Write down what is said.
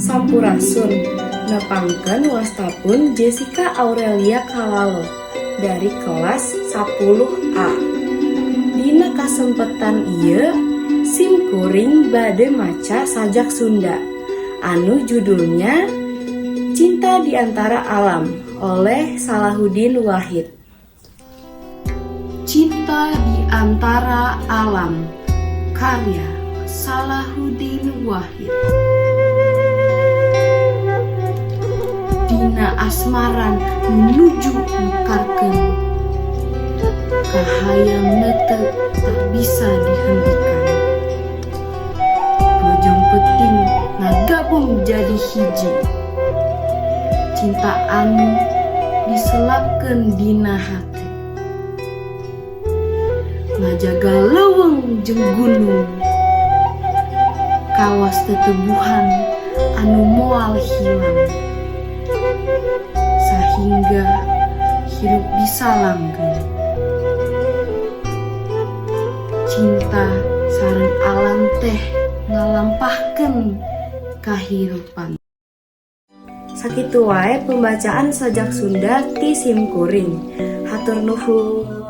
Sampurasun, nepangkeun wasta pun Jessica Aurelia Kalalo dari kelas 10A. Dina kasempetan ieu sim kuring bade maca sajak Sunda anu judulnya Cinta di Antara Alam oleh Salahuddin Wahid. Cinta di Antara Alam, karya Salahuddin Wahid. Dina asmaran menuju mekarkeun, kahayang neuteup tak bisa dihentikan. Bojong peuting ngagabung jadi hiji, cinta anu diselapkeun dina hate, ngajaga leuweung jeung gunung, kawas tetebuhan anu moal hilang, sahingga hirup bisa langgeng. Cinta sareng alam teh ngalampahkeun kahirupan. Sakitu wae pembacaan sajak Sunda ti sim kuring. Hatur nuhun.